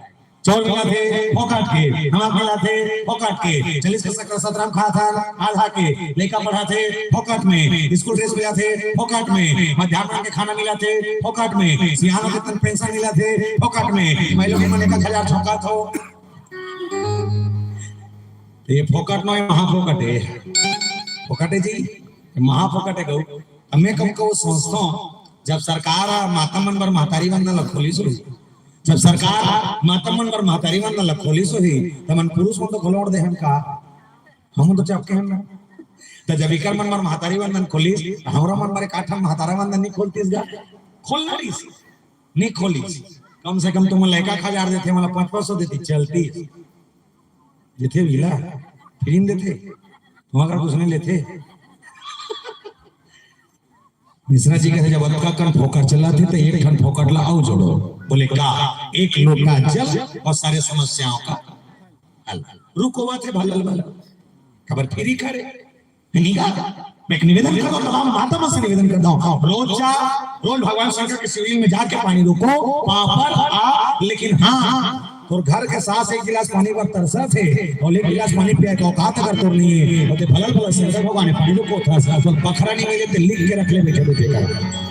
चाउर मिलाथे, फोकट के, नमक मिलाथे, फोकट के, चालीस पैसा काला सतरा खाथन, आधा के, लइका पढ़ाथे, फोकट में, स्कूल ड्रेस मिलाथे, फोकट में, मध्यान्ह के खाना मिलाथे, फोकट में, सियान होथे त पेंशन मिलाथे, फोकट में, महिला मन एक हजार झोंकाथो। तो ये फोकट नोहे, महा फोकट हे। फोकट हे जी, महा फोकट हे गऊ। अब मैं कहूँ, कहूँ सोचता हूँ, जब सरकार ह माता मन बर महतारी वंदन ला खोलिस होही, जब सरकार ह माता मन बर महतारी वंदन ला खोलिस होही, त मन पुरुष मन तो खोलोड़ दे हम का? हम तो चपके हम ना। त जब इकर मन बर महतारी वंदन खोलिस, त हमरा मन बर एक आठ ठन महतारा वंदन नहीं खोलतिस गा? खोलना रहिस, नहीं खोलिस। कम से कम तुमन ला एक आध हजार देथे, हमला पाँच पाँच सौ देती, चलती। देथे भीला, फिर देथे, तुमन करा कुछ नहीं लेथे। मिश्रा जी कथे, "जब अतका कन फोकट चलाथे, त एक ठन फोकट ला अउ जोड़ो।" बोले, "का?" "एक लोटा जल और सारे समस्याओं का हल।" रुकवाथे भलल भलल। काबर फिरी करे? नहीं गा। मैं एक निवेदन करता हूँ, तमाम माता मन से निवेदन करता हूँ, रोज जा, रोज भगवान शंकर के शिवलिंग में जाके पानी रोको, पापड़ आ, लेकिन हाँ, तोर घर के सास एक गिलास पानी बर तरसथे, और एक गिलास पानी पिया के औकात अगर तोर नहीं हे, तो भलल भलल शंकर भगवान हे, पानी रोको, थोड़ा सा, बखरा नहीं मिले तो लिख के रख ले, बैठे बैठे कर।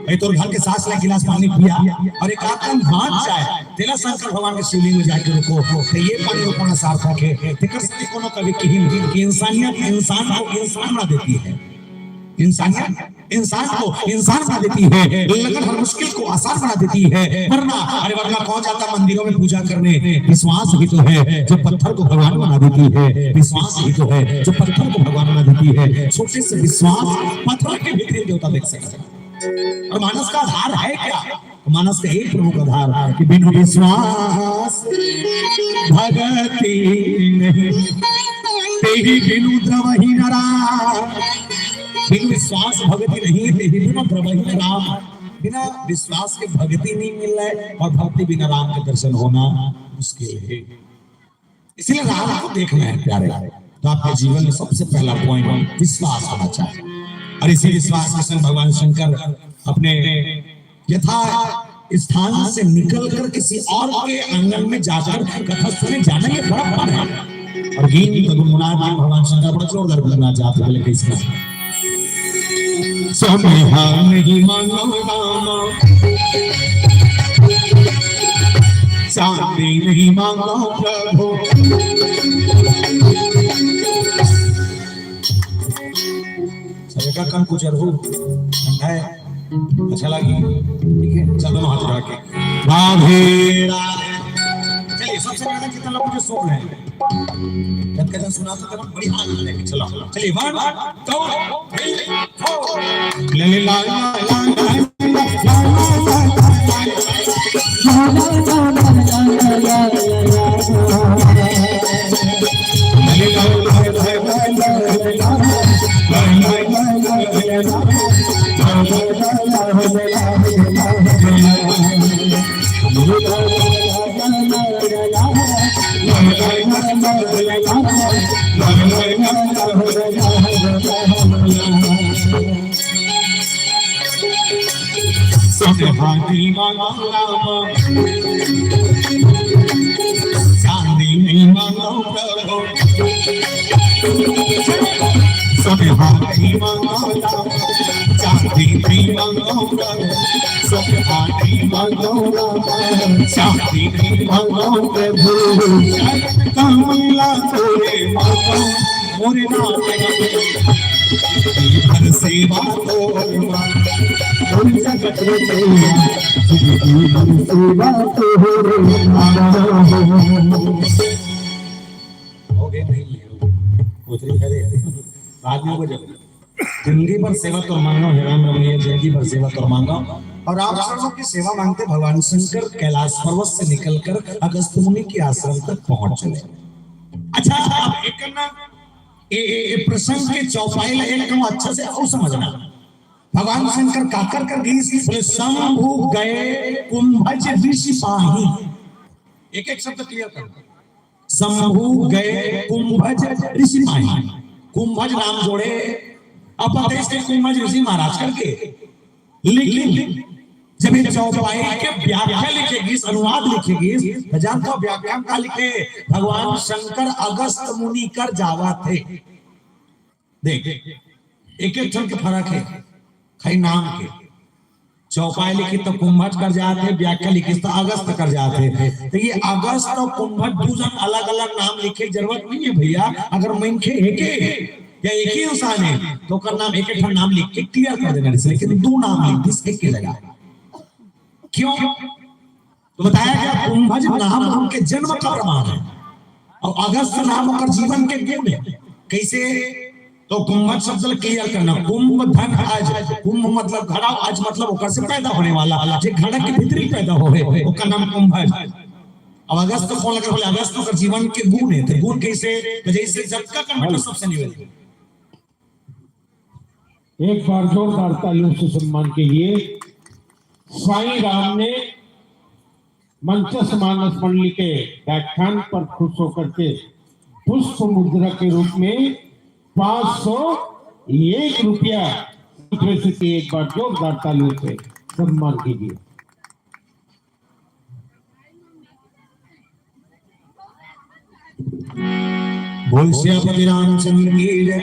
भाई, तोर घर के सास ला एक गिलास पानी पिया और एक आध कन हाथ जाए, तेला शंकर भगवान के शिवलिंग में जाके रोको, तो ये पानी रोकना सार्थक हे। तेकर से कोनो कवि किहिन कि इंसानियत इंसान को इंसान बना देती है, इंसानियत इंसान को इंसान बना देती है, लगन हर मुश्किल को आसान बना देती है। वरना, अरे वरना कौन जाता मंदिरों में पूजा करने? विश्वास ही तो है जो पत्थर को भगवान बना देती है, विश्वास ही तो है जो पत्थर को भगवान बना देती है। छोटे से विश्वास पत्थर के भीतर देवता देख सकता है। और मानस का आधार है क्या? मानस का एक प्रमुख आधार है कि बिनु विश्वास भगति नहीं, तेहि बिनु द्रवहि न राम। बिनु विश्वास भगति नहीं, तेहि बिनु द्रवहि न राम। बिना विश्वास के भगति नहीं मिल रहा है और भक्ति बिना राम के दर्शन होना मुश्किल है। इसलिए राम को देखना है प्यारे। तो आपके जीवन में सबसे पहला पॉइंट विश्वास होना चाहिए। और इसी विश्वास के संग भगवान शंकर अपने यथा स्थान से निकलकर किसी और के आंगन में जाकर कथा सुने जाना, ये बड़ा पाप है। और गीत तो गुनगुनात हैं भगवान शंकर, बड़ा जोरदार गुनगुनात जाते बोले कैसे। समय हानि मांगो राम, शांति नहीं मांगो प्रभु। सरेगा कम कुछ अरहू ठंडा है, अच्छा लगी। ठीक है, चल दोनों हाथ उठा के राधे राधे। चलिए, सबसे पहले कितना लोग मुझे सो रहे हैं? जब कहते सुना तो तब बड़ी हाथ उठा के चलो। चलिए, वन, टू, थ्री, फोर। ले ले ला ला ला ला। समय हानि मांगो राम, शांति नहीं मांगो प्रभु। समय हानि मांगो राम, शांति नहीं मांगो प्रभु। समय हानि मांगो राम, शांति नहीं मांगो प्रभु। कमला तोरे मांगो मोरे नाथ। भर सेवा तो मोर जगत रचैया, भर सेवा तो हो रे माता हो। हो गए नहीं, उतरी करे। बाद में वो जब जिंदगी भर सेवा तो मांगो, हे राम रमैया, जिंदगी भर सेवा तो मांगो। और आप सर्वों की सेवा मांगते भगवान शंकर कैलाश पर्वत से निकलकर अगस्त मुनि के आश्रम तक पहुंच चले। अच्छा, अब एक ना ए, ए, ए प्रसंग के चौपाई ला एक कम अच्छा से और समझना। भगवान शंकर काकर कर गीस बोले, शंभु गए कुंभज ऋषि पाही। एक एक शब्द क्लियर कर। शंभु गए कुंभज ऋषि पाही। कुंभज नाम जोड़े, अब बताइए कुंभज ऋषि महाराज करके। लेकिन जब ये चौपाई के व्याख्या लिखे गीस, अनुवाद लिखे गीस, तो जानता हो व्याख्या में का लिखे? भगवान शंकर अगस्त मुनि कर जावा थे। देख, एक एक ठन के फर्क है, खाली नाम के। चौपाई लिखिस तो कुंभज कर जात हे, व्याख्या लिखिस तो अगस्त कर जात हे। तो ये अगस्त और कुंभज दू झन अलग-अलग नाम लिखे के जरूरत नहीं है भैया। अगर मनखे एके हे या एक ही इंसान है तो ओकर नाम एक एक ठन नाम लिख के क्लियर कर देना रहिस, लेकिन दू नाम लिख दिस एक के जगह। क्यों? तो बताया गया कुंभज नाम उनके जन्म का प्रमाण है और अगस्त नाम ओकर जीवन के गुण है। कैसे? तो कुंभज शब्द ला क्लियर करना, कुंभ धन अज, कुंभ मतलब घड़ा, अज मतलब ओकर से पैदा होने वाला, जे घड़ा के भीतरी पैदा होवे, ओकर नाम कुंभज। अब अगस्त कौन लगे बोले, अगस्त ओकर जीवन के गुण है। तो गुण कैसे? तो जैसे जतका कंडक्टर सबसे निवेदन। एक बार जोरदार तालियों से सम्मान कीजिए। साईं राम ने मंचस्थ मानस मंडली के व्याख्यान पर खुश होकर के पुष्प मुद्रा के रूप में पाँच सौ एक रुपया प्रेषित किए। एक बार जोरदार तालियों से सम्मान कीजिए। बोल सियापति रामचंद्र की जय।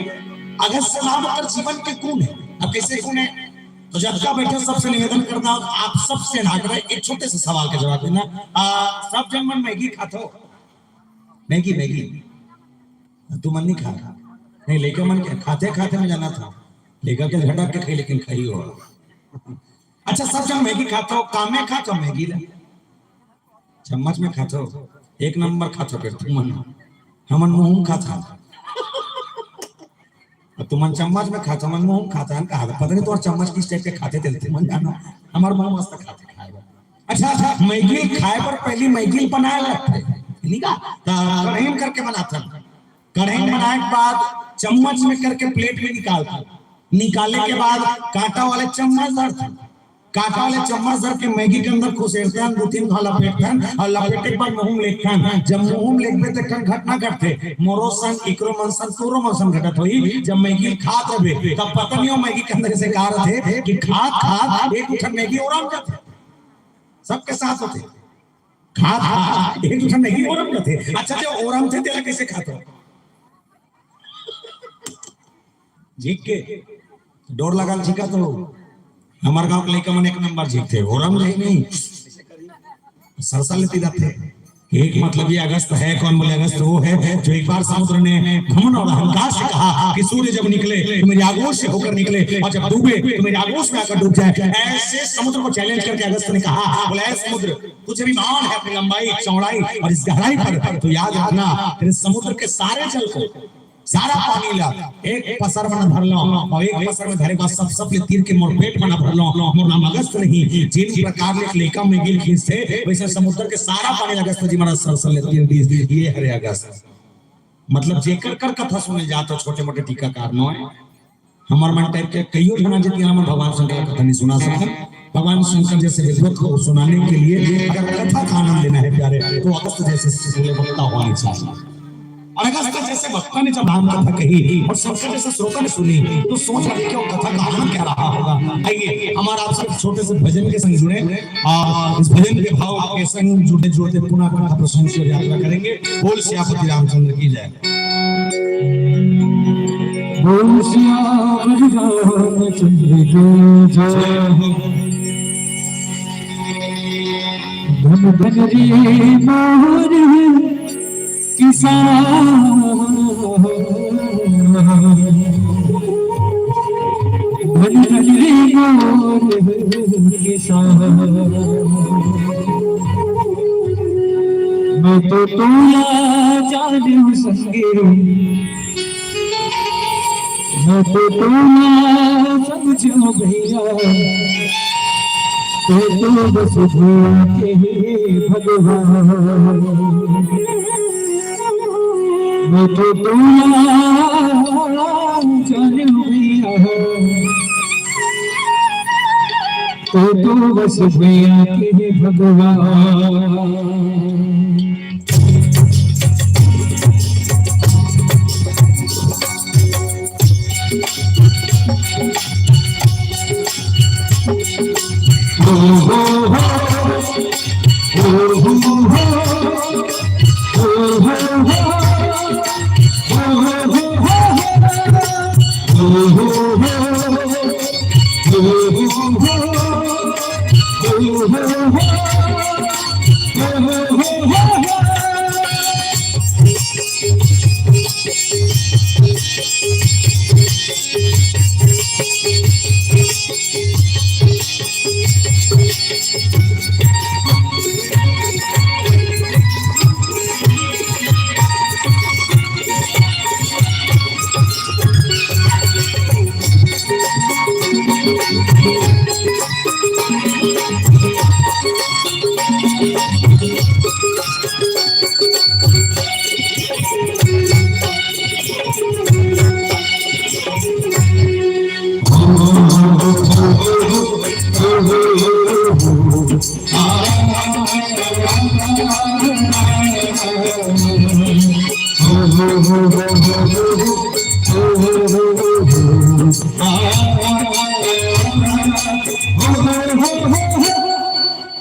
अगस्त नाम ओकर जीवन के गुण है। अब कैसे गुण है? तो जतका बैठे सबसे निवेदन करना, आप सबसे आग्रह, एक छोटे से सवाल का जवाब देना। आ, सब जन मन मैगी खाथो? Maggi, Maggi. तुमन नहीं खा? नहीं, लइका मन के खाते खाते मैं जाना था, लइका के झटक के खाई, लेकिन खाई हो। अच्छा, सब जन मैगी खाथो, कामे खाथो मैगी ला? चम्मच में खाथो, एक नंबर खाथो। फिर तुमन, हमन मुंह में खाथन। अब तुमन चम्मच में खाथो, हमन मुंह में खाथन, कहा पता नहीं तोर चम्मच किस टाइप के खाथे, तेल तुमन जानो, हमर मुंह मस्त खाथे खाए बर। अच्छा, अच्छा, मैगी खाए बर पहली मैगी बनाए लगथे, नहीं का? त कढ़ाई में करके बनाथन, कढ़ाई में बनाए के बाद चम्मच में करके प्लेट में निकालथन, निकाले के बाद कांटा वाले चम्मच धरथन, काटा ले चम्मच धर के मैगी के अंदर खुसेरथन, दू तीन घाव लपेटथन अउ लपेटे के बाद मुंह म लेगथन। जब मुंह म लेगबे त एक ठन घटना घटथे, मोरो संग, इकरो मन संग, तोरो मन संग घटत होही। जब मैगी खात रहिबे, तब पता नहीं हो मैगी के अंदर से का रथे कि खात खात एक ठन मैगी ओरम जाथे। सबके साथ होथे, खात खात एक ठन मैगी ओरम जाथे। अच्छा, जब ओरमथे तेला कइसे खाथो? झींक के। डोर लगा ल झींकत हो। हमर गांव के लइका मन एक नंबर झींकथे, ओरम ले नहीं, सरसर ले तिरथे। एक मतलबी अगस्त है, कौन बोले अगस्त? वो है जो एक बार समुद्र ने घमंड और अहंकार से कहा कि सूर्य जब निकले तो मेरी आगोश से होकर निकले, और जब डूबे तो मेरी आगोश में आकर डूब जाए। ऐसे समुद्र को चैलेंज करके अगस्त ने कहा, बोला, "ऐ समुद्र, तुझे भी मान है अपनी लंबाई, चौड़ाई और इस गहराई पर, तो याद रखना, तेरे समुद्र के सारे जल को, सारा पानी ला एक पसर में भर लो, और एक पसर में धरे के बाद सब, सब ले तीर के मोर पेट में भर लो, मोर नाम अगस्त नहीं।" जिन प्रकार ले एक लइका मैगी ल खींचथे, वइसे समुद्र के सारा पानी ल अगस्त जी महाराज सरसर ले तीर दिस। ये हरे अगस्त। मतलब, जेकर कर कथा सुने जात हो, छोटे मोटे टीकाकार नोय, हमर मन टाइप के कइयो झन जेती हमन भगवान शंकर ला कथा नहीं सुना सकत। भगवान शंकर जैसे विद्वत को सुनाने के लिए अगर कथा का आनंद लेना है प्यारे, तो अगस्त जैसे सुने वक्ता होने चाहिए। और अगस्त जैसे वक्ता ने जब राम कथा कही और शंकर जैसे श्रोता ने सुनी, तो सोच रहे कि वो कथा का आनंद क्या रहा होगा। आइए, हमारा आप सब छोटे से भजन के संग जुड़े और इस भजन के भाव के संग जुड़ते जुड़ते पुनः कथा प्रसंग की ओर यात्रा करेंगे। बोल सियापति रामचंद्र की जय। बोल सियावर रामचंद्र की जय। धन धन रे मोर किसान, धन धन रे मोर किसान। मैं तो तोला जानियो संगी, मैं तो तोला समझियो भैया, तैं तो बस भैया के भगवान। मैं तो तोला जानियो भैया, तैं तो बस भैया के भगवान।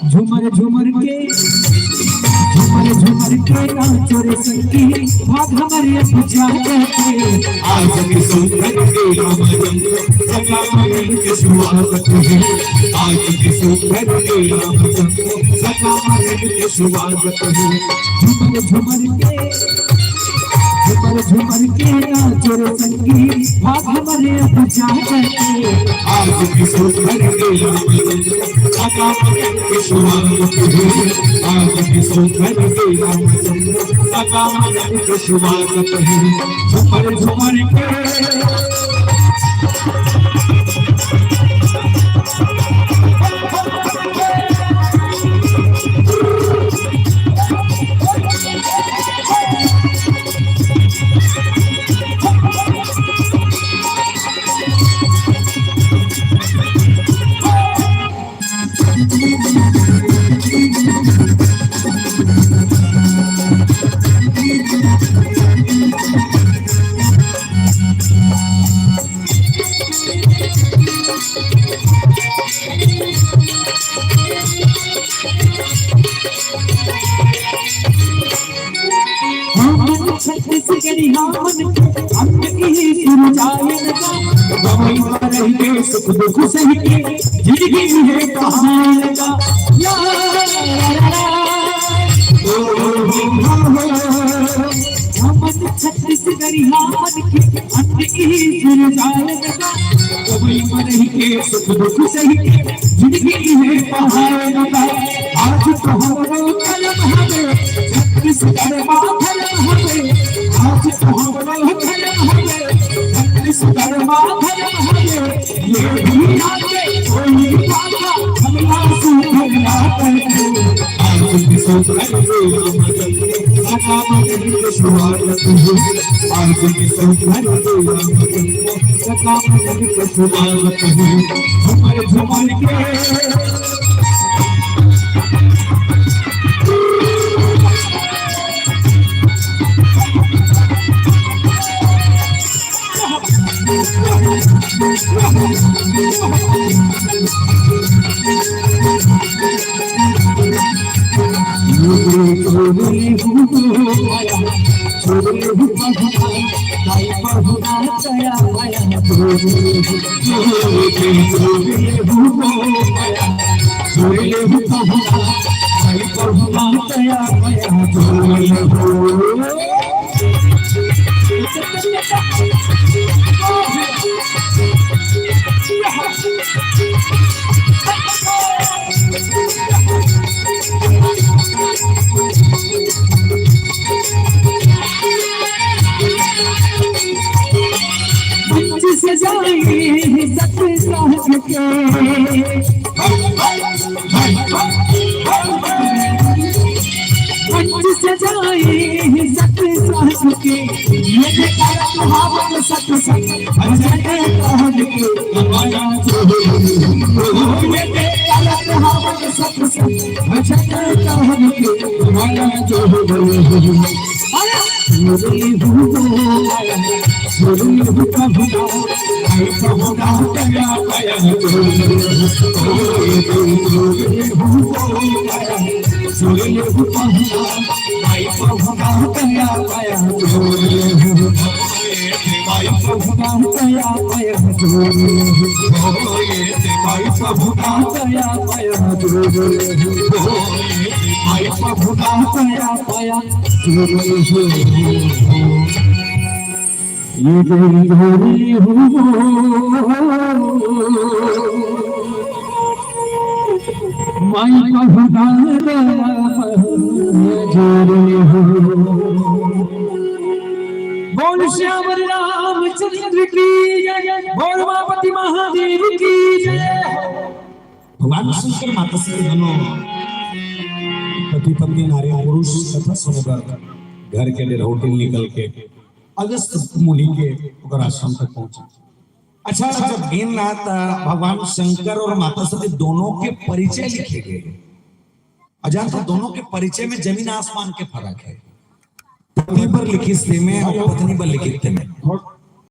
झूमर झूमर के, झूमर झूमर के नाचो रे संगी, भाग हमरे अब जागे के। आज के सुंदर के राम जन्म, सदा आनंद के स्वागत है। आज के सुंदर के राम जन्म, सदा आनंद के स्वागत है। झूमर झूमर के, झूमर झूमर के नाचो रे संगी, भाग हमरे अब जागे के। आज के सुंदर के राम जन्म, सदा आनंद के स्वागत है। आज के सुंदर के राम जन्म, सदा आनंद के स्वागत है। झूमर झूमर के हमन छत्तीसगढ़िया मन के अंग इही सुरजायन का, गवई म रहि के सुख दुख सहि के जिनगी हे कहायन का। ला, ला, ला, ला, ओ, हो, हो, हो। हमन छत्तीसगढ़िया मन के अंग इही सुरजायन का, गवई म रहि के सुख दुख सहि के जिनगी हे कहायन का। आज तो हमरो करम हवे, छत्तीसगढ़ मा धरम हवे। आज तो हमरो करम हवे, छत्तीसगढ़ मा धरम हवे। ये दुनिया के कोई बाबा हमला सुधरना पड़े। आज भी सुधर दे, सदा मदद के शुरुआत है। आज भी सुधर दे, सदा मदद के शुरुआत है। झूमर झूमर के बोल श्यावर रामचंद्र की जय, बोल उमापति महादेव की जय। भगवान शंकर माता से दोनों पति पत्नी नारी पुरुष कथा सुने बर घर के डेरौटी निकल के अगस्त मुनि के ओकर आश्रम तक पहुंचे। अच्छा, जब गिन रहा था भगवान शंकर और माता सती दोनों के परिचय लिखे गए। अजान तो दोनों के परिचय में जमीन आसमान के फर्क है। पति बर लिखिस तेमे और पत्नी बर लिखिस तेमे।